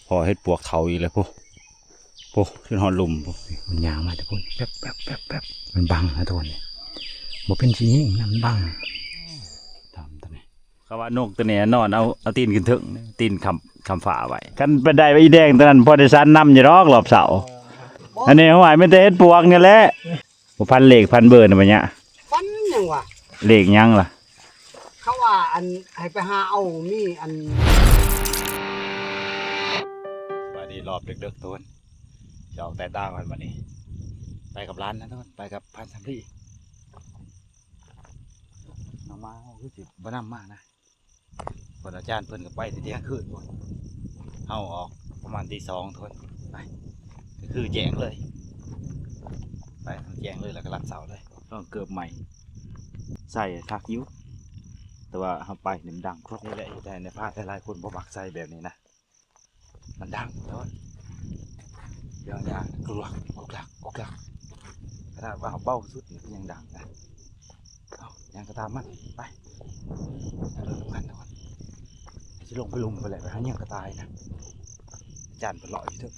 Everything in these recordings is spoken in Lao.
ພໍເຫັດປວກເຂົ້າອີກແລ້ວພຸ້ນ ພຸ້ນ ຂຶ້ນຮອດລຸ່ມພຸ້ນ. ມັນຍ່າງມາແຕ່ພຸ້ນ ແປັບໆໆໆ ມັນບັງນະທຸກຄົນ ນີ້ບໍ່ເປັນຊິຍິງນະ ມັນບັງ. ຕາມຕົວນີ້ ເຂົາວ່ານົກຕົວນີ້ນອນເອົາ ເອົາຕີນຂຶ້ນເທິງ ຕີນຄ້ຳ ຄ້ຳຟ້າໄວ້. ຄັນໄປໄດ້ວ່າອີແດງຕົວນັ້ນ ພໍໄດ້ສັນນຳຢູ່ດອກລອບເຊົ້າ. ອັນນີ້ຫ້ວຍ ມີແຕ່ເຫັດປວກນີ້ແຫຼະ. ບໍ່ພັນເລກພັນເບີນະບັດຍະ ພັນຫຍັງວະ? ເລກຫຍັງລະ? ເຂົາວ່າອັນ ໃຫ້ໄປຫາເອົາ ມີອັນ ສະບາຍດີ ລອບເດິກໆ ທຸກຄົນ ຈະອອກແຕ່ຕາກ່ອນບັດນີ້. ໄປກັບຫຼານນະທຸກຄົນ ໄປກັບພັນສຳລີ. ນ້ອງມາຄືຊິບໍ່ນຳມານະ. ເພິ່ນ ອາຈານເພິ່ນກໍໄປແຕ່ທ່ຽງຄືນພຸ້ນ ເຮົາອອກປະມານຕີສອງ ທຸກຄົນ ໄປ ກໍຄືແຈ້ງເລີຍ ໄປແຈ້ງເລີຍ ແລ້ວກໍລັດເສົາເລີຍ. ຕ້ອງເກີບໃໝ່ ໃສ່ຄັກຢູ່ ແຕ່ວ່າເຮົາໄປນີ້ມັນດັງໂພດ. ນີ້ແຫຼະເຮັດໃຫ້ພາຫຼາຍໆຄົນບໍ່ມັກໃສ່ແບບນີ້ນະ ມັນດັງ ທຸກຄົນ ດຽວຍາງ ກຸກລັກ ກຸກລັກ ກຸກລັກ ຂະໜາດວ່າເບົາສຸດນີ້ກໍຍັງດັງນະ. ເອົາ ຫຍັງກໍຕາມມັນ ໄປ ເດີນນຳກັນທຸກຄົນ. ຊິລົງໄປລຸ່ມພຸ້ນແຫຼະ ໄປຫາຫຍັງກະຕ່າຍນະ. ອາຈານເພິ່ນເລາະຢູ່ເທິງ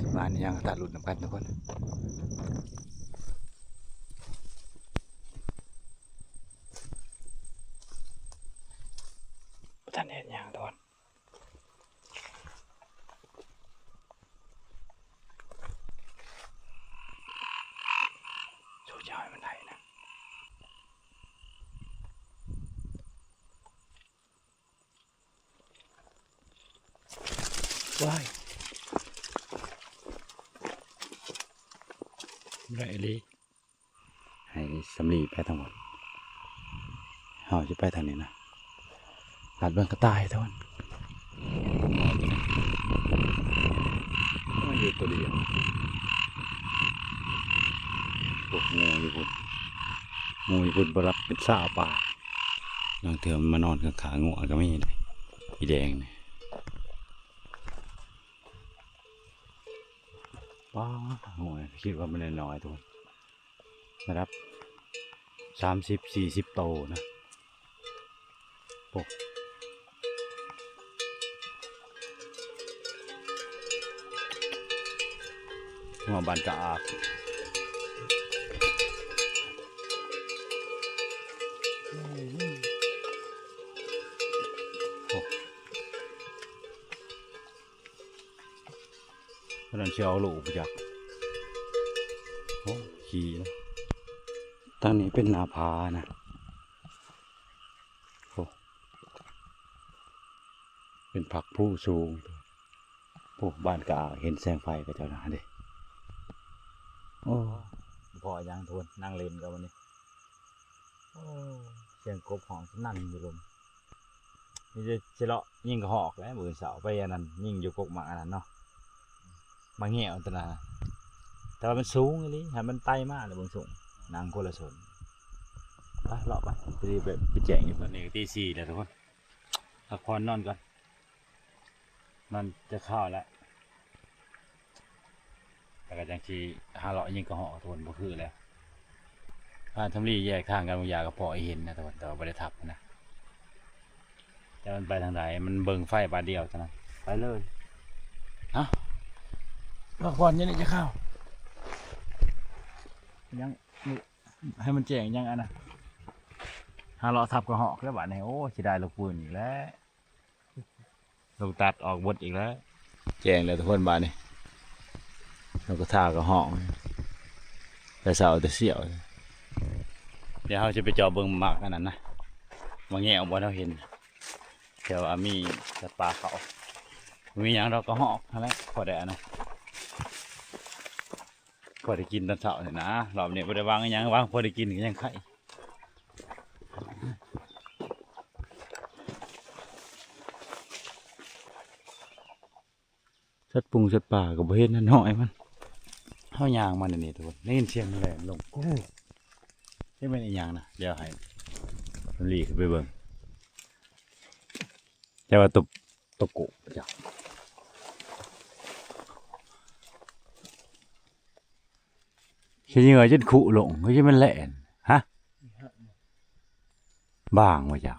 ຊິມາຫຍັງກະຕ່າຍ ລຸ້ນນຳກັນທຸກຄົນ. ບໍ່ທັນເຫັນຫຍັງທຸກຄົນ. ສູ້ຈະເອົາໃຫ້ມັນໄດ້ນະ. ວ້າຍ ໄດ້ອີ່ຫຼີ. ໃຫ້ສຳລີໄປທາງພຸ້ນ ເຮົາຊິໄປທາງນີ້ນະ. ລັດເບິ່ງກະຕ່າຍທຸກຄົນ ມັນຢູ່ຕົວດຽວ. ໂອ້ ງູຢູ່ພຸ້ນ ງູຢູ່ພຸ້ນ ບໍ່ລັບເປັນຊາວປາ. ລາງເທື່ອມັນມານອນຂ້າງໆງົວກໍມີ ອີແດງນີ້. ປ້າ ໂອ້ຍ ຄິດວ່າມັນນ້ອຍໆ ທຸກຄົນ ລະດັບສາມສິບ ສີ່ສິບໂຕນະ. ໂອ້ ຫົວບ້ານກະອາກ. ໂອ້ ເພິ່ນຊິເອົາລູກໄປຈັກ. ໂອ້ ຂີ່ ທາງນີ້ເປັນໜ້າຜານະ. ໂອ້ ເປັນພັກພູສູງ. ໂອ້ ບ້ານກະເຫັນແສງໄຟເຂົາເຈົ້ານະເດ້. ໂອ້ ພໍຫຍັງທຸກຄົນ ນັ່ງຫຼິ້ນກັນມື້ນີ້. ໂອ້ ສຽງກົບຮ້ອງສະໜັ່ນຢູ່ລຸ່ມ. ມີແຕ່ຊິເລາະຍິງກະຮອກແຫຼະ ມື້ເຊົ້າໄປອັນນັ້ນ ຍິງຢູ່ກົກໝາກອັນນັ້ນເນາະ ໝາກແງວຕົວນັ້ນ. ແຕ່ວ່າມັນສູງອີ່ຫຼີ ໃຫ້ມັນໄຕ່ມາແລ້ວເບິ່ງສູງ ນັ່ງຄົນລະຊົນ. ໄປເລາະໄປ ໄປ ໄປແຈ້ງຢູ່. ຕອນນີ້ກໍຕີສີ່ແລ້ວທຸກຄົນ ພັກຜ່ອນນອນກ່ອນ. ນອນຈະເຂົ້າແລ້ວ ແລ້ວກໍຈັ່ງຊິຫາເລາະຍິງກະຮອກ ທຸກຄົນ ບໍ່ຄືແລ້ວ. ພານສຳລີແຍກທາງກັນບາງຢ່າງກໍພໍເຫັນນະ ທຸກຄົນ ແຕ່ວ່າບໍ່ໄດ້ທັບນະ ຈະມັນໄປທາງໃດ ມັນເບິ່ງໄຟບາດດຽວເທົ່ານັ້ນ ໄປເລີຍ. ເອົ້າ ພັກຜ່ອນຢູ່ນີ້ຈະເຂົ້າ ຍັງ ໃຫ້ມັນແຈ້ງຍັງອັນນະ ຫາເລາະທັບກະຮອກແລ້ວບາດນີ້. ໂອ້ ເສຍດາຍລູກປືນອີກແລ້ວ ລູກຕັດອອກບົດອີກແລ້ວ. ແຈ້ງແລ້ວທຸກຄົນບາດນີ້ ນົກກະທາກະຮ້ອງ ແຕ່ເຊົ້າແຕ່ສ່ຽວ. ດຽວເຮົາຈະໄປເຈາະເບິ່ງໝາກອັນນັ້ນນະ ໝາກແງວ ບ່ອນເຮົາເຫັນ ແຖວ ອາ ມີສັດປ່າເຂົ້າ. ບໍ່ມີຫຍັງດອກ ກະຮອກຫັ້ນແຫຼະ ພໍໄດ້ອັນນັ້ນ ພໍໄດ້ກິນຕອນເຊົ້ານີ້ນະ. ລອບນີ້ບໍ່ໄດ້ຫວັງອີ່ຫຍັງ ຫວັງພໍໄດ້ກິນກໍຍັງໄຄ. ສັດປຸງສັດປ່າກໍບໍ່ເຫັນນະ ນ້ອຍມັນ. ເຮົາຍ່າງມາໃນນີ້ທຸກຄົນ ໄດ້ຍິນສຽງມັນແລ່ນລົງ. ໂອ້ ຈັກແມ່ນອີ່ຫຍັງນະ ດຽວໃຫ້ສຳລີຂຶ້ນໄປເບິ່ງ. ແຕ່ວ່າຕົວ ຕົວໂກະ ຂີ້ເຫຍື້ອຈົນຄຸລົງ ຄືຊິແມ່ນແລ່ນ ຮະ ບາງວ່າຈັກ.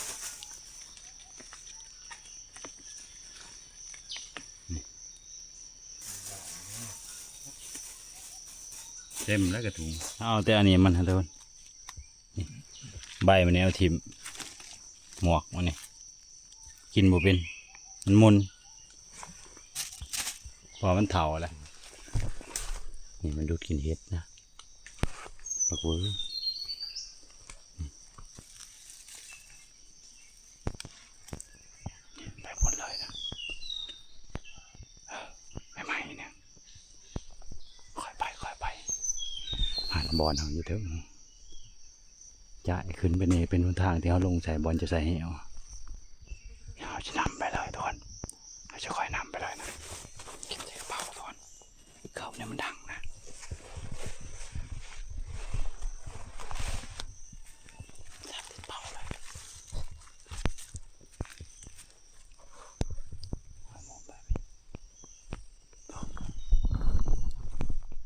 ເຕັມແລ້ວກະທຸງ. ເອົາແຕ່ອັນນີ້ມັນຫັ້ນທຸກຄົນ ນີ້ ໃບມັນນີ້ເອົາຖິ້ມ ໝວກມັນນີ້ ກິນບໍ່ເປັນ ມັນມົນ ເພາະວ່າມັນເຖົ້າແລ້ວ. ນີ້ມັນດູດກິນເຫັດນະ ບັກເວີ ໄປພຸ້ນເລີຍນະ ເອີ ໃໝ່ໆ ນີ້ ຄ່ອຍໄປ ຄ່ອຍໄປ ຫັ້ນບ່ອນເຮົາຢູ່ເທິງ ຈະຂຶ້ນໄປນີ້ເປັນຫົນທາງທີ່ເຮົາລົງໃສ່ບ່ອນຈະໃສ່ແຮ້ວ ເຮົາຊິນຳໄປເລີຍທຸກຄົນ ເຮົາຊິຄ່ອຍນຳໄປເລີຍນະ ກິນໃສ່ກະເປົາທຸກຄົນ. ເຂົານີ້ມັນດັງນະ ຈັບຕິດເປົ້າເລີຍ ຄ່ອຍມອງໄປ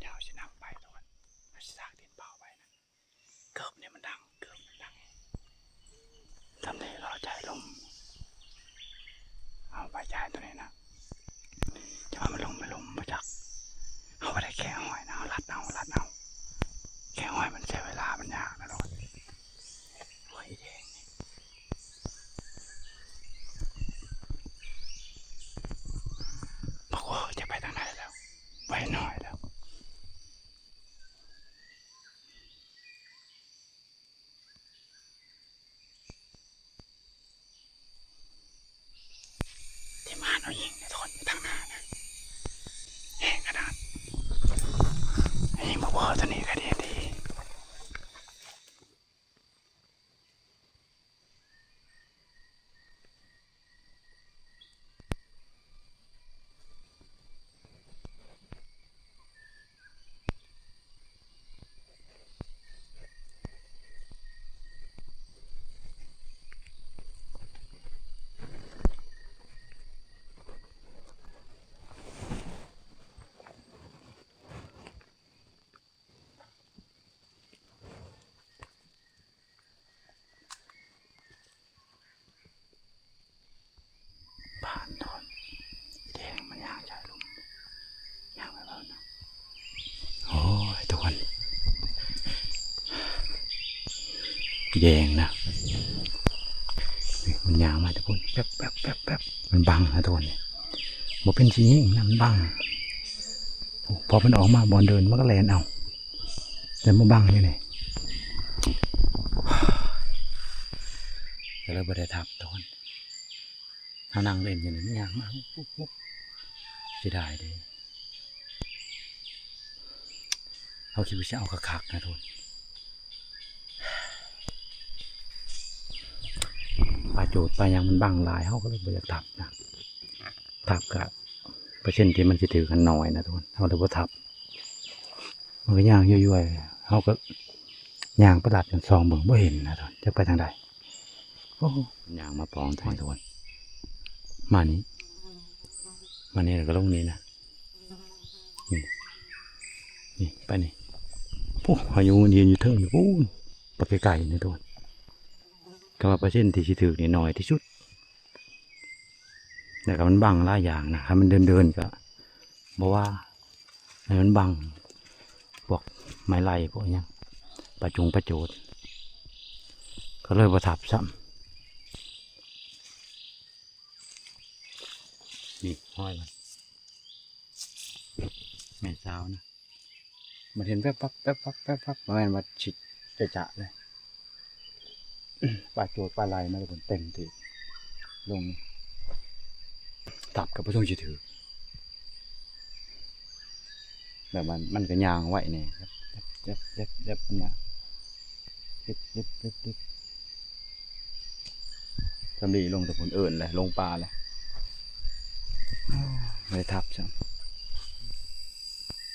ດຽວຊິນຳໄປທຸກຄົນ ເຮົາຊິສາກດິນເປົ່າໄປນະ. ເກີບນີ້ມັນດັງ ເກີບມັນດັງ ທຳນີ້ລໍໃຈລົມ ເອົາໄປໃຈໂຕນີ້ນະ ຈະວ່າມັນລົມ ມັນລົມບໍ່ຈັກ ເຮົາບໍ່ໄດ້ແຄຫອຍນະ ເຮົາລັດເອົາ ລັດເອົາ ແຄຫອຍມັນໃຊ້ເວລາ ມັນຍາກນະທຸກຄົນ. ໂອ້ຍ ແດງນີ້ ບັກເວີຈະໄປທາງໃດແລ້ວ ໄປໜ້ອຍແລ້ວ. ທີມງານເຮົາຍິງນະທຸກຄົນ ຢູ່ທາງໜ້ານະ ແຮງຂະໜາດ ຍິງບໍ່ພໍຕົວນີ້ກະດີ ດີ. ຜ່ານໂທນ ແດງມັນຍ່າງໃສ່ລົມ ຍ່າງໄປເບິ່ງນະ ໂອ້ຍ ທຸກຄົນ ແດງນະ ນີ້ມັນຍ່າງມາແຕ່ພຸ້ນ ແປັບໆໆໆ ມັນບັງນະທຸກຄົນ ບໍ່ເປັນຊິຍິງນະ ມັນບັງ ພໍມັນອອກມາບ່ອນເດີ່ນ ມັນກະແລ່ນເອົາ ແຕ່ມາບັງຢູ່ນີ້ ກະເລີຍບໍ່ໄດ້ທັບທຸກຄົນ ເຮົານັ່ງຫຼິ້ນຢູ່ນີ້ ມັນຍ່າງມາ ປຸບໆ ເສຍດາຍເດ້ ເຮົາຄິດວ່າຊິເອົາຄັກໆ ນະທຸກຄົນ ປາໂຈດປາຫຍັງມັນບັງຫຼາຍ ເຮົາກະເລີຍບໍ່ຢາກທັບນະ ທັບກະເປີເຊັນທີ່ມັນຊິຖືກຫັ້ນໜ້ອຍນະທຸກຄົນ ເຮົາເລີຍບໍ່ທັບ ມັນກະຍ່າງຢ້ວຍໆ ເຮົາກະຍ່າງໄປລັດມັນສ່ອງເບິ່ງ ບໍ່ເຫັນນະທຸກຄົນ ຈັກໄປທາງໃດ ໂອ້ ຍ່າງມາປອງທາງໂທນ ມານີ້ ມານີ້ແລ້ວກະລົງນີ້ນະ ນີ້ ນີ້ ໄປນີ້ ໂອ້ ພາຍຸມັນຢືນຢູ່ເທິງນີ້ ໂອ້ ໄປໄກໆ ນີ້ໂທນ ກະວ່າເປີເຊັນທີ່ຊິຖືກນີ້ໜ້ອຍທີ່ສຸດ ແລ້ວກະມັນບັງຫຼາຍຢ່າງນະ ຄັນມັນເດີ່ນໆ ກະບໍ່ວ່າ ໃຫ້ມັນບັງພວກໄມ້ໄລ່ພວກຫຍັງ ປາຈົງປາໂຈດ ກະເລີຍບໍ່ທັບຊ້ຳ ນີ້ຮອຍມັນ ແມ່ນສາວນະ ມັນເຫັນແວບວັບ ແວບວັບ ແວບວັບ ບໍ່ແມ່ນວ່າຊິຈະຈະເລີຍ ປາໂຈດປາໄລ່ມາແລ້ວເພິ່ນເຕັມທີ່ ລົງທັບກະບໍ່ຊົງຊິຖືກ ແບບມັນ ມັນກະຍ່າງໄວແດ່ ແຈບ ແຈບ ແຈບ ແຈບ ມັນຍ່າງ ແຈບ ແຈບ ແຈບ ແຈບ ສຳລີລົງແຕ່ພຸ້ນ ເອີ້ນແຫຼະ ລົງປ່າແຫຼະ ບໍ່ໄດ້ທັບຊ້ຳ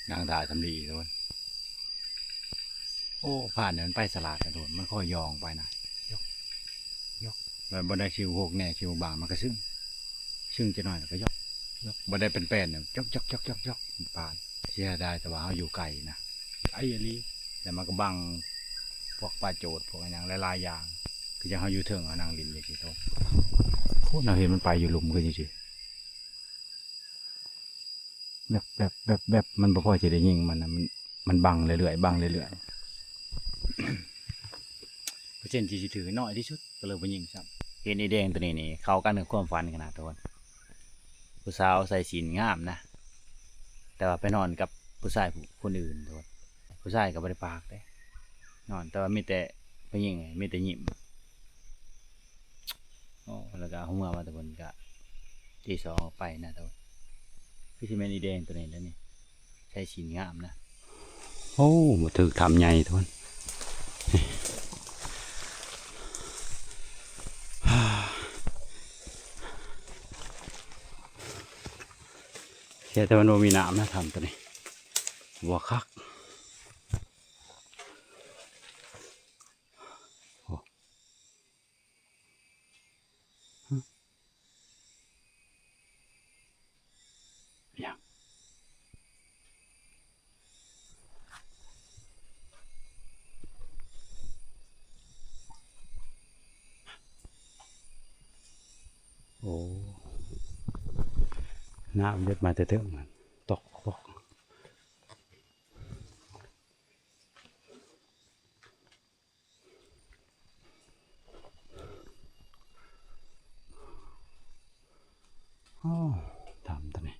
ນັ່ງຖ້າສຳລີໂລດ ໂອ້ ພານນີ້ມັນໄປສະຫຼາດນະໂດນ ມັນຄ່ອຍຍ່ອງໄປນະ ຢອກ ຢອກ ແລ້ວບໍ່ໄດ້ຊິວຫົກແນ່ ຊິວບັງ ມັນກະຊຶ້ງ ຊຶ້ງຈັກໜ້ອຍແລ້ວກະຢອກ ຢອກ ບໍ່ໄດ້ເປັນແປ້ນນະ ຢອກ ຢອກ ຢອກ ຢອກ ຢອກ ປານ ເສຍດາຍແຕ່ວ່າເຮົາຢູ່ໄກນະ ໄກອີ່ຫຼີ ແລ້ວມັນກະບັງພວກປາໂຈດ ພວກອີ່ຫຍັງຫຼາຍໆຢ່າງ ຄືຈັ່ງເຮົາຢູ່ເທິງ ເຮົານັ່ງຫຼິ້ນຈັ່ງຊີ້ໂຕ ໂອ້ ເຮົາເຫັນມັນໄປຢູ່ລຸ່ມຄືຈັ່ງຊີ້ ແວບໆໆໆ ມັນບໍ່ພໍຊິໄດ້ຍິງມັນນະ ມັນ ມັນບັງເລື້ອຍໆ ບັງເລື້ອຍໆ ເປີເຊັນທີ່ຊິຖືກນ້ອຍທີ່ສຸດ ກໍເລີຍບໍ່ຍິງຊ້ຳ. ເຫັນອີແດງໂຕນີ້ນີ້ ເຂົ້າກັນກັບຄວາມຝັນຂະໜາດ ທຸກຄົນ. ຜູ້ສາວໃສ່ສິ້ນງາມນະ ແຕ່ວ່າໄປນອນກັບຜູ້ຊາຍຜູ້ ຄົນອື່ນ ທຸກຄົນ. ຜູ້ຊາຍກໍບໍ່ໄດ້ປາກເດ້ ນອນ ແຕ່ວ່າມີແຕ່ຜູ້ຍິງ ມີແຕ່ຍິ້ມ. ໂອ້ ແລ້ວກໍເອົາເມືອມາ ແຕ່ເພິ່ນກໍຕີສອງອອກໄປນະ ໂຕ ຄືຊິແມ່ນອີແດງໂຕນີ້ແຫຼະນີ້ ໃສ່ສິ້ນງາມນະ. ໂອ້ ມາຖືກຖ້ຳໃຫຍ່ ທຸກຄົນ. ເສຍແຕ່ມັນບໍ່ມີນ້ຳນະ ຖ້ຳໂຕນີ້ ບໍ່ຄັກ. ໂອ້ ຫຍັງ? ໂອ້ ນ້ຳເລີດມາແຕ່ເທິງ ຕອກ ຕອກ. ໂອ້ ຖ້ຳຕົວນີ້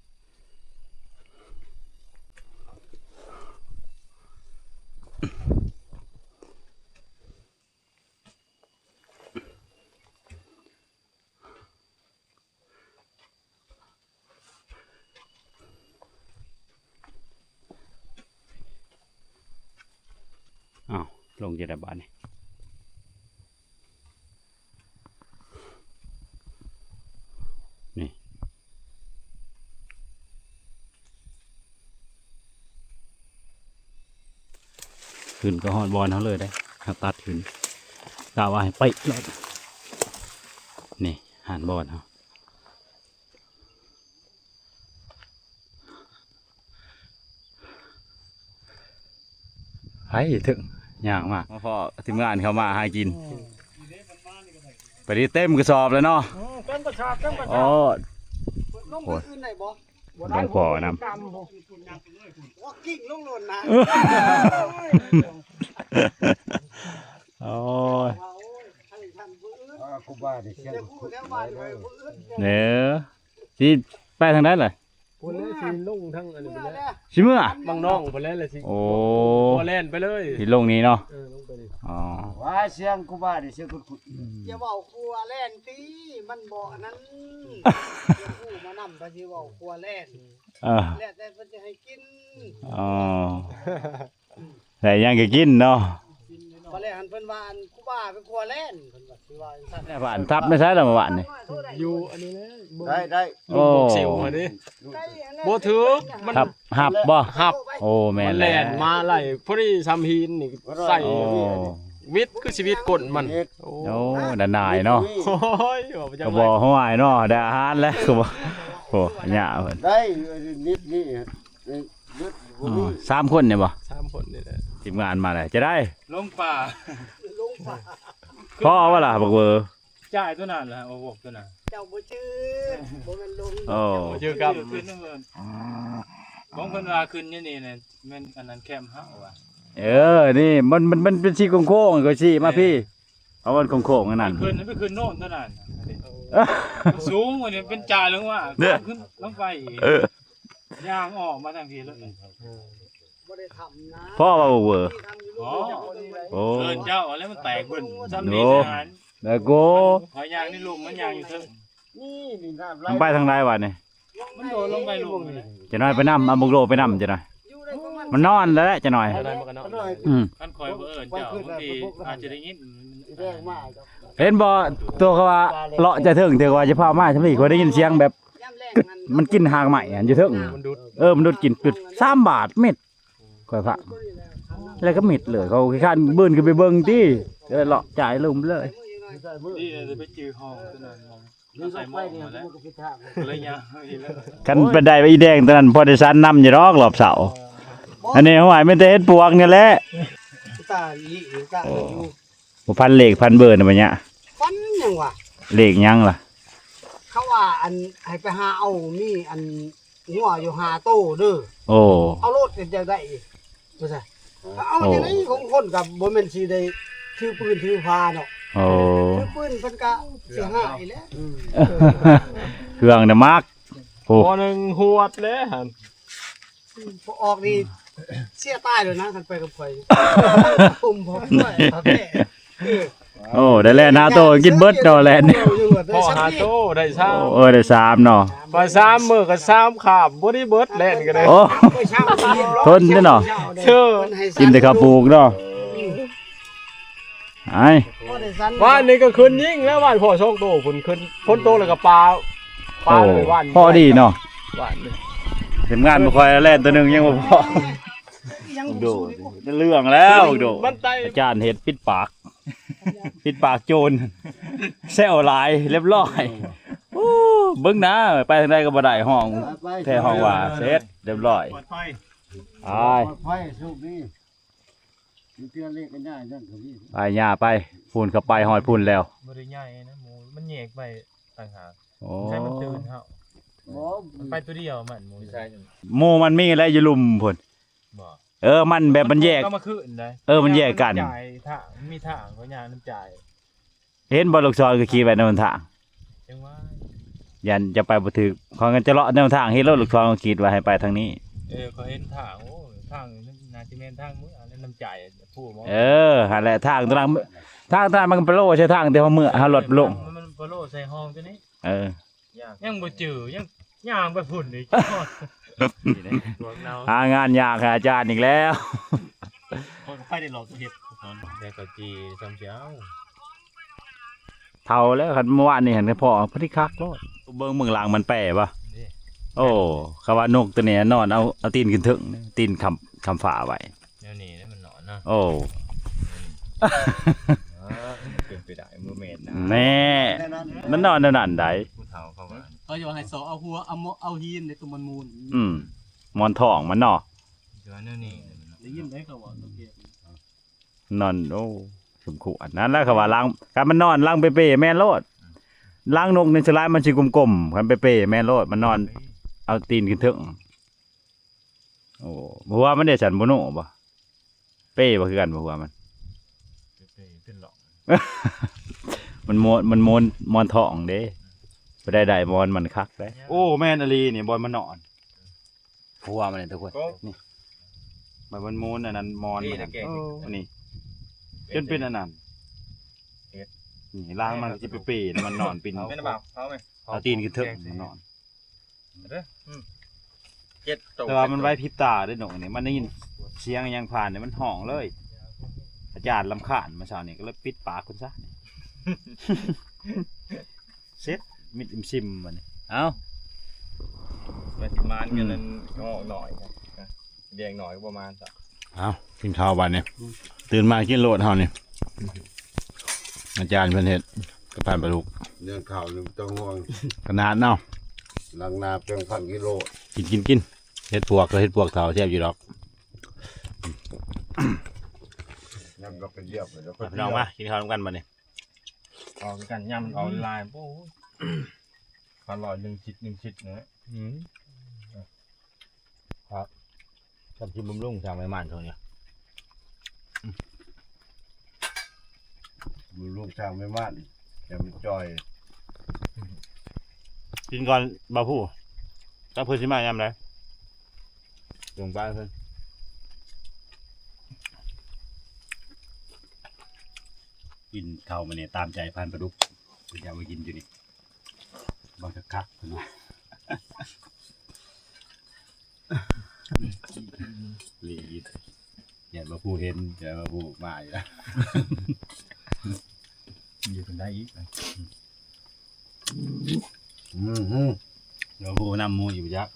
ອ້າວ ລົງຈັ່ງໃດບາດນີ້? ນີ້ ຂຶ້ນກໍຮອດບ່ອນເຮົາເລີຍເດ້ ເຮົາຕັດຂຶ້ນ ກະວ່າໃຫ້ໄປໂລດ. ນີ້ ຫານບ່ອນເຮົາ. ໃຜເຖິງຍ່າງມາ ມາພໍ້ທີມງານເຂົ້າມາຫາກິນ ໄປດີເຕັມກະສອບແລ້ວເນາະ. ເອີ ເຕັມກະສອບ ເຕັມກະສອບ. ໂອ້ ລົງໄປອື່ນໄດ້ບໍ່? ບໍ່ໄດ້ ລົງພໍນຳ ກຳບໍ່ ວອກກິ້ງລົງໂລດນະ. ໂອ້ຍ ເອີ ຊິໄປທາງໃດລະ? ພຸ້ນແຫຼະ ຊິລົງທາງອັນນີ້ພຸ້ນແຫຼະ ຊິເມືອ ບາງນອງພຸ້ນແຫຼະ ແລ້ວຊິ ໂອ້ ບໍ່ແລ່ນໄປເລີຍ ຊິລົງນີ້ເນາະ. ເອີ ລົງໄປນີ້ ອໍ ວ່າສຽງຄູບານີ້ສຽງຄຸ້ນໆ. ອືມ ຢ່າເວົ້າຂົວແລ່ນຕິ ມັນບໍ່ອັນນັ້ນ ເປັນຜູ້ມານຳ ໄປຊິເວົ້າຂົວແລ່ນ. ເອີ ແລ້ວແຕ່ເພິ່ນຈະໃຫ້ກິນ. ອໍ ໄດ້ຫຍັງກໍກິນເນາະ. ບາດແລ້ວຫັ້ນເພິ່ນວ່າ ອັນ ຄູບາໄປຂົວແລ່ນ ເພິ່ນວ່າ ຊິວ່າຈັ່ງຊັ້ນ. ແລ້ວບ້ານທັບໄປໃສລະມື້ວານນີ້? ຢູ່ອັນນີ້ແຫຼະ ໄດ້ ໄດ້ ໂອ້ ບົກເຊວຫັ້ນເດ້ ບໍ່ຖືກ ມັນ ຮັບ ຮັບບໍ່? ຮັບ. ໂອ້ ແມ່ນ ມັນແລ່ນມາໄລ່ພໍດີສ່ຳຫີນນີ້ ໃສ່ ໂອ້ ວິດ ຄືຊິວິດກົ້ນມັນ. ໂອ້ ໂອ້ ດານາຍເນາະ. ໂອ້ຍ ກໍບໍ່ຫ້ວຍເນາະ ໄດ້ອາຫານແລ້ວ ຄືບໍ່ ໂອ້ ຍາເພິ່ນ ໄດ້ນິດນີ້. ອໍ ສາມຄົນນີ້ບໍ່? ສາມຄົນນີ້ແຫຼະ ທີມງານມາແລ້ວ ຈະໄດ້ລົງປ່າ ພໍບໍ່ລະ ບັກເວີ? ຈ່າຍຕົວນັ້ນລະ ເອົາພວກຕົວນັ້ນ ເຈົ້າບໍ່ຈື່ ບໍ່ແມ່ນລົງ. ໂອ້ ບໍ່ຈື່ກັບ ຂຶ້ນນຳເພິ່ນ ຂອງເພິ່ນວ່າຂຶ້ນຢູ່ນີ້ນະ ແມ່ນອັນນັ້ນແຄມເຮົາວ່າ. ເອີ ນີ້ມັນ ມັນ ມັນເປັນສີໂຄ້ງໆ ຂ້ອຍຊີ້ມາພີ້ ເອີ ເອົາມັນໂຄ້ງໆ ອັນນັ້ນ ຂຶ້ນໄປຂຶ້ນໂນ້ນຕົວນັ້ນ ມັນສູງກວ່ານີ້ ເປັນຈ່າຍລົງມາ ຂຶ້ນລົງໄປອີກ. ເອີ ຍ່າງອອກມາທາງພີ້ເລີຍ ບໍ່ໄດ້ທຳນະ. ພໍບໍ່ເວີ? ອໍ ໂອ້ ເອີ້ນເຈົ້າແລ້ວມັນແຕກເບິ່ນ ໂອ້ ສ່ຳນີ້ ໂອ້ ແລ້ວກໍ ຂ້ອຍຍ່າງໃນລຸ່ມ ມັນຍ່າງຢູ່ເທິງ. ນີ້ ນີ້ນ້ຳໄຫຼ ມັນໄປທາງໃດວະນີ້? ມັນໂດດລົງໄປລຸ່ມນີ້ ຈະໜ້ອຍໄປນຳ ເອົາບັກໂລໄປນຳຈະໜ້ອຍ ມັນນອນແລ້ວຈະໜ້ອຍ. ອືມ ຄັນຂ້ອຍບໍ່ເອີ້ນເຈົ້າ ບາງທີອາດຈະໄດ້ຍິນ. ເຫັນບໍ່ ຕົວເຂົາວ່າເລາະຈະເຖິງ ເຖິງວ່າຈະພາມາຊ່ຳນີ້ ຂ້ອຍໄດ້ຍິນສຽງແບບ ມັນກິນຮາກໄມ້ຫັ້ນຢູ່ເທິງ. ເອີ ມັນດູດກິນ ຈຸດສາມບາດເມັດ ຂ້ອຍພະ ແລ້ວກໍມິດເລີຍ. ເຂົາຂີ້ຄ້ານບືນຂຶ້ນໄປເບິ່ງຕິ ກໍເລີຍເລາະຈ່າຍລົງໄປເລີຍ. ດີເລີຍໄປຈື່ຫ້ອງຕົວນັ້ນ ໃສ່ໝໍ້ມາແລ້ວ ເລີຍຍາວອີກແລ້ວ. ຄັນໄປໄດ້ອີແດງຕົວນັ້ນ ພໍໄດ້ສັນນຳຢູ່ດອກລອບເຊົ້າ. ອັນນີ້ຫ້ວຍ ມີແຕ່ເຫັດປວກນີ້ແຫຼະ ຕາອີກ ຕາຢູ່. ບໍ່ພັນເລກພັນເບີນະບັດນີ້ ຝັນຫຍັງວະ? ເລກຫຍັງລະ? ເຂົາວ່າ ອັນ ໃຫ້ໄປຫາເອົາ ມີ ອັນ ງົວຢູ່ຫ້າໂຕເດີ. ໂອ້ ເອົາໂລດ ເປັນຈັ່ງໃດ? ວ່າຊະ ເອົາ ໂອ້ ຈັ່ງໃດຂອງຄົນກໍບໍ່ແມ່ນຊິໄດ້ຖືປືນຖືພາເນາະ. ໂອ້ ຖືປືນເພິ່ນກໍຊິຫາຍແຫຼະ ເຄື່ອງນະມັກ. ໂອ້ ພໍໜຶ່ງຫວດແລ້ວຫັ້ນ ບໍ່ອອກນີ້ເສຍຕາຍແລ້ວນະ ຄັນໄປກັບຂ້ອຍ ອຸ້ມບໍ່ໄດ້ ເອີ ໂອ້ ໄດ້ແລ່ນຫາໂຕກິນເບິດເນາະ ແລ່ນ ພໍຫາໂຕໄດ້ສາມ ໂອ້ ເອີ ໄດ້ສາມເນາະ ໄປສາມມື້ກໍສາມຄາບ ບໍ່ໄດ້ເບິດແລ່ນກໍໄດ້ ໂອ້ ທົນເດ້ເນາະ ເອີ ກິນແຕ່ເຂົ້າປູກເນາະ. ໄອ້ ວານນີ້ກໍຂຶ້ນຍິງແລ້ວ ວານພໍສອງໂຕພຸ້ນ ຂຶ້ນຝົນຕົກແລ້ວກໍປາ ປາເລີຍວານ ພໍດີເນາະ ວານນີ້ ທີມງານບໍ່ຄ່ອຍແລ່ນ ໂຕໜຶ່ງຍັງບໍ່ພໍ ຍັງບໍ່ ໂດ ເລື່ອງແລ້ວ ໂດ ມັນໄຕ ອາຈານເຮັດປິດປາກ ປິດປາກໂຈນ ແຊວຫຼາຍ ຮຽບຮ້ອຍ. ໂອ້ ເບິ່ງໜ້າ ໄປທາງໃດກໍບໍ່ໄດ້ ຫ້ອງ ແທ້ຫ້ອງວ່າ ເສັດ ຮຽບຮ້ອຍ ປອດໄພ ໄປ ປອດໄພ ໂຊກດີ. ມີເທື່ອເລັກກັນຍາກ ຍັງກໍມີ ໄປຍ່າໄປ ພຸ້ນເຂົ້າໄປຮອດພຸ້ນແລ້ວ ບໍ່ໄດ້ໃຫຍ່ນະ ໝູມັນແຍກໄປຕ່າງຫາກ. ໂອ້ ໃຫ້ມັນຕື່ນເຮົາ ບໍ່ ມັນໄປຕົວດຽວ ມັນໝູ ໝູມັນມີແຫຼະຢູ່ລຸ່ມພຸ້ນ ບໍ່ ເອີ ມັນແບບມັນແຍກ ກໍມາຄືນໄດ້ ເອີ ມັນແຍກກັນ ທາງ ມີທາງກໍຍ່າງນຳຈ່າຍ ເຫັນບໍ່ ລູກສອນກໍຂີດໄວ້ໃນຫົນທາງ ຈັ່ງວ່າ ຢ້ານຈະໄປບໍ່ຖືກ ຂ້ອຍກໍຈະເລາະແນວທາງ ເຫັນໂລດ ລູກສອນກໍຂີດໄວ້ໃຫ້ໄປທາງນີ້. ເອີ ຂ້ອຍເຫັນທາງ ໂອ້ ທາງໜ້າຊິແມ່ນທາງເມືອ ແລະ ນ້ຳໃຈຜູ້ບໍ່ ເອີ ຫັ້ນແຫຼະ ທາງຕົວນັ້ນ ທາງຕົວນັ້ນມັນກໍໄປໂລໃສ່ທາງທີ່ເຮົາເມືອ ເຮົາລົດລົງ ມັນໄປໂລໃສ່ຫ້ອງຕົວນີ້ ເອີ ຍັງບໍ່ຈື່ ຍັງ ຍ່າງໄປພຸ້ນອີກ ຫາງານຍາກໃຫ້ອາຈານອີກແລ້ວ ຂ້ອຍກໍໄປໄດ້ຫຼອກເຮັດ ແຕ່ກໍຈີ່ຊ່ຳຊິເອົາ ເຖົ້າແລ້ວ ຄັນເມື່ອວານນີ້ຫັ້ນພໍ ພໍດີຄັກໂລດ ເບິ່ງເບື້ອງຫຼັງມັນແປບໍ່ ໂອ້ ເຂົາວ່ານົກຕົວນີ້ນອນເອົາ ເອົາຕີນຂຶ້ນເທິງ ຕີນຄ້ຳ ຄ້ຳຝາໄວ້ ແນວນີ້ແຫຼະມັນນອນເນາະ ໂອ້ ເປັນໄປໄດ້ບໍ່ແມ່ນນະ ແນ່ ມັນນອນແນວນັ້ນໃດ ຜູ້ເຖົ້າເຂົາວ່າ ເຂົາຢາກໃຫ້ຊອກເອົາຫົວ ເອົາໝໍ ເອົາຫີນໃນຕົວມັນມູນ ອືມ ໝອນທ້ອງມັນເນາະ ແນວນີ້ ໄດ້ຍິນໄດເຂົາເວົ້າຕົວເກດ ນອນ ໂອ້ ສົມຄວນ ນັ້ນແຫຼະເຂົາວ່າຫຼັງ ຄັນມັນນອນຫຼັງເປ້ໆ ແມ່ນໂລດ ຫຼັງນົກນີ້ສ່ວນຫຼາຍມັນຊິກົມໆ ຄັນເປ້ໆ ແມ່ນໂລດ ມັນນອນເອົາຕີນຂຶ້ນເທິງ. ໂອ້ ຫົວມັນເດ ສັນໂບໂນບໍ່ ເປ້ບໍ່ ຄືກັນບໍ່ ຫົວມັນ ເປ້ເປັນຫຼອກ ມັນໂມນ ມັນໂມນ ໝອນທ້ອງເດ້ ບໍ່ໄດ້ ໄດ້ໝອນມັນຄັກເດ້. ໂອ້ ແມ່ນອີ່ຫຼີນີ້ ບ່ອນມັນນອນ ຫົວມັນນີ້ທຸກຄົນ ນີ້ ມັນ ມັນໂມນອັນນັ້ນ ໝອນ ນີ້ ມັນນັ້ນ ແກງ ເອີ ນີ້ ຈົນເປັນອັນນັ້ນ ເຮັດ ນີ້ ລ່າງມັນກໍຊິເປໆ ມັນນອນປິ່ນ ເອົາແມ່ນບໍ່ ເອົາແມ່ນ ເອົາຕີນຂຶ້ນເທິງ ມັນນອນ ເດີ ອືມ ເຈັດໂຕ ແຕ່ວ່າມັນໄວພິບຕາເດ້ນົກນີ້ ມັນໄດ້ຍິນສຽງຫຍັງຜ່ານນີ້ ມັນຮ້ອງເລີຍ ອາຈານລຳຄານ ມື້ເຊົ້ານີ້ກໍເລີຍປິດປາກເພິ່ນຊະ ເສັດ ມິດອີ່ມຊິມບັດນີ້ ເອົ້າ ວ່າຊິມານກັນນັ້ນ ອືມ ງອກໜ້ອຍ ແດງໜ້ອຍກໍບໍ່ມານຊະ ເອົ້າ ກິນເຂົ້າບັດນີ້ ຕື່ນມາກິນໂລດເຮົານີ້ ອາຈານເພິ່ນເຮັດກັບພັນປາດຸກ ເລື່ອງເຂົ້ານີ້ບໍ່ຕ້ອງຫ່ວງ ຂະໜາດເນາະ ຫຼັງນາເປັນພັນກິໂລ ກິນ ກິນ ກິນ ເຫັດປວກກໍເຫັດປວກເຖົ້າແຊບຢູ່ດອກ ຍຳກໍເປັນລຽບ ພີ່ນ້ອງມາກິນເຂົ້ານຳກັນບັດນີ້ ເອົາຄືກັນ ຍຳເອົາຫຼາຍ ໂອ້ຍ ພັນຮ້ອຍ ໜຶ່ງຊິດ ໜຶ່ງຊິດນະ ອືມ ຄັບ ຈຳຊິບຳລຸງຊ່າງແມ່ມ່ານເຂົານີ້ ບຳລຸງຊ່າງແມ່ມ່ານ ຢ່າມັນຈ່ອຍ ກິນກ່ອນ ບ່າວຜູ້ ຈັກເພິ່ນຊິມາຍາມໃດ ລົງໄປເພິ່ນ ກິນເຂົ້າມື້ນີ້ຕາມໃຈພັນປາດຸກ ເພິ່ນຢາກມາກິນຢູ່ນີ້ ເບິ່ງຄັກໆ ເພິ່ນວ່າ ລີດ ຢ້ານວ່າຜູ້ເຫັນ ຢ້ານວ່າຜູ້ມາຢູ່ ຢູ່ກັນໄດ້ອີກ ອືມ ແລ້ວຜູ້ນຳໝູ່ຢູ່ຈັກ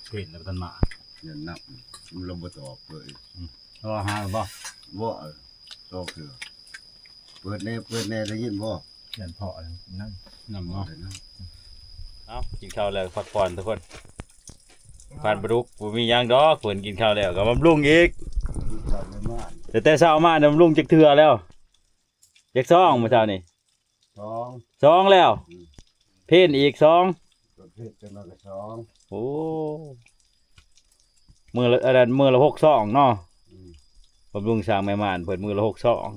ເຫັນແລ້ວບໍ່ທັນມາ ຢ້ານນຳ ລາວບໍ່ຕອບເລີຍ ອືມ ໂທຫາບໍ່? ບໍ່ ສອງເທື່ອ ເປີດແດ່ ເປີດແດ່ ໄດ້ຍິນບໍ່? ຢ້ານເພາະນັ້ນ ນຳເນາະ ເອົາ ກິນເຂົ້າແລ້ວພັກຜ່ອນທຸກຄົນ ພັນປາດຸກ ບໍ່ມີຫຍັງດອກ ເພິ່ນກິນເຂົ້າແລ້ວກໍບຳລຸງອີກ ແຕ່ ແຕ່ເຊົ້າມານະບຳລຸງຈັກເທື່ອແລ້ວ ຈັກຊອງມື້ເຊົ້ານີ້ ສອງ ສອງແລ້ວ ອືມ ເພນອີກສອງ ເພນຈັກໜ້ອຍກໍສອງ ໂອ້ ມື້ລະ ອັນນັ້ນມື້ລະຫົກຊອງເນາະ. ອືມ ບຳລຸງສ້າງແມ່ມ່ານເພິ່ນມື້ລະຫົກຊອງ.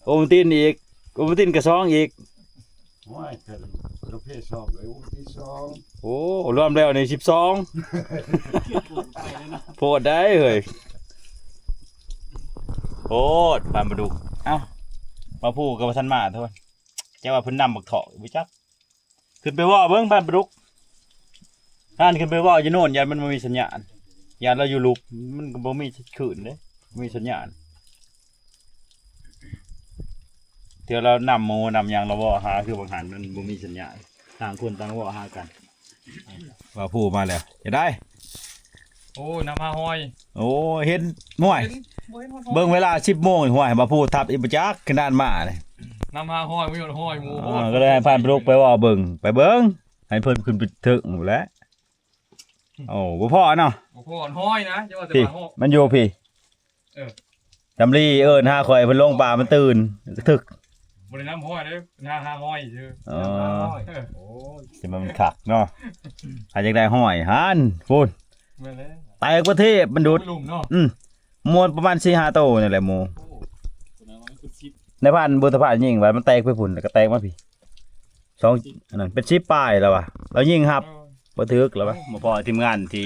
ໂອວັນຕິນອີກ ໂອວັນຕິນກະຊອງອີກ. ໂອ້ຍ ເປັນລະເພດສອງ ເອີຍ ໂອວັນຕິນສອງ. ໂອ້ ລວມແລ້ວນີ້ສິບສອງ. ໂພດໄດ໋ເຮີ້ຍ ໂພດ ປານປາດຸກ. ເອົ້າ ມາພູກະບໍ່ທັນມາໂທດ. ແຕ່ວ່າເພິ່ນນຳບັກເຖາະຢູ່ ບໍ່ຈັກ. ຂຶ້ນໄປເວົ້າເບິ່ງ ປານປາດຸກ. ທ່ານຂຶ້ນໄປເວົ້າຢູ່ໂນ່ນ ຢ້ານມັນບໍ່ມີສັນຍານ, ຢ້ານລາວຢູ່ລຸ່ມ ມັນກະບໍ່ມີຄື້ນເດ້ ບໍ່ມີສັນຍານ. ເທື່ອລາວນຳໝູນຳຫຍັງ ລາວເວົ້າຫາຄືບາງຫັ້ນ ມັນບໍ່ມີສັນຍານ, ຕ່າງຄົນຕ່າງເວົ້າຫາກັນ. ວ່າຜູ້ມາແລ້ວ ຈະໄດ້. ໂອ້ ນຳຫາຫອຍ. ໂອ້ ເຫັນ ຫ້ວຍ ເຫັນ ບໍ່ເຫັນຫອຍ. ເບິ່ງເວລາສິບໂມງ ຫ້ວຍ ວ່າຜູ້ທັບອີກບໍ່ຈັກ ຂະໜາດມານີ້. ນຳຫາຫອຍ ບໍ່ມີຫອຍໝູ. ເອີ ກະເລີຍໃຫ້ພານປາດຸກໄປເວົ້າເບິ່ງ ໄປເບິ່ງ ໃຫ້ເພິ່ນຂຶ້ນໄປເຖິງພຸ້ນແຫຼະ. ໂອ້ ບໍ່ພໍເນາະ ບໍ່ພໍຫອຍນະ ຢ່າວ່າແຕ່ວ່າຫອຍ ມັນຢູ່ພີ້. ເອີ ສຳລີເອີ້ນຫາຂ້ອຍ ເພິ່ນລົງປ່າມັນຕື່ນ ກະຖືກ. ບໍ່ໄດ້ນຳຫອຍເດີ ຫາ ຫາຫອຍຊື່. ອໍ ເອີ ໂອ້ຍ ຊິມັນຄັກເນາະ ຫາຢາກໄດ້ຫອຍຫັ້ນ ພຸ້ນ. ແມ່ນແລ້ວ ແຕກປະເທດ ມັນດຸດ ອືມ ມວນປະມານສີ່ຫ້າໂຕນີ້ແຫຼະໝູ. ໂອ້ ໃນພັນບຸດສະພາຍິງວ່າມັນແຕກໄປພຸ້ນ ແລ້ວກະແຕກມາພີ້ ສອງ ອັນນັ້ນເປັນສິບປາຍແລ້ວວ່າ ລາວຍິງຮັບ ເອີ ບໍ່ຖືກແລ້ວວ່າ. ບໍ່ພໍທີມງານທີ່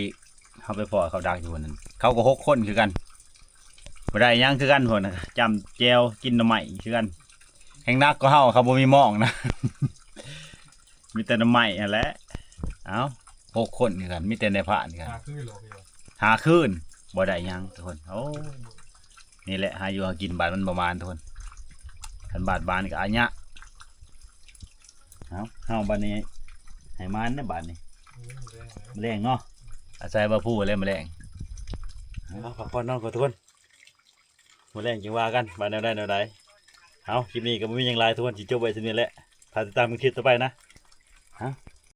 ເຮົາໄປພໍ້ເຂົາດັກຢູ່ຫັ້ນ ເຂົາກະຫົກຄົນຄືກັນ ບໍ່ໄດ້ຫຍັງຄືກັນພຸ້ນນະ ຈ້ຳແຈ່ວກິນໜໍ່ໄມ້ຄືກັນ. ແຮ່ງໜັກກວ່າເຮົາ ເຂົາບໍ່ມີມອງນະ ມີແຕ່ໜໍ່ໄມ້ຫັ້ນແຫຼະ. ເອົ້າ ຫົກຄົນຄືກັນ ມີແຕ່ນາຍພານຄືກັນ ຫ້າຄືນ ບໍ່ໄດ້ຫຍັງທຸກຄົນ. ໂອ້ ນີ້ແຫຼະ ຫາຢູ່ຫາກິນ ບາດມັນບໍ່ມານທຸກຄົນ ຄັນບາດມານກະອາຍະ. ເອົາ ເຮົາບາດນີ້ໃຫ້ມານເດີບາດນີ້ ມື້ແລງເນາະ ອາໄສບ່າວພູແລ້ວມື້ແລງ. ເອົາ ພັກຜ່ອນນອນກ່ອນທຸກຄົນ ມື້ແລງຈຶ່ງວ່າກັນວ່າແນວໃດແນວໃດ. ເອົາ ຄລິບນີ້ກະບໍ່ມີຫຍັງຫຼາຍທຸກຄົນ ຊິຈົບໄວ້ສ່ຳນີ້ແຫຼະ ຖ້າຕິດຕາມເບິ່ງຄລິບຕໍ່ໄປນະ. ເອົາ ບ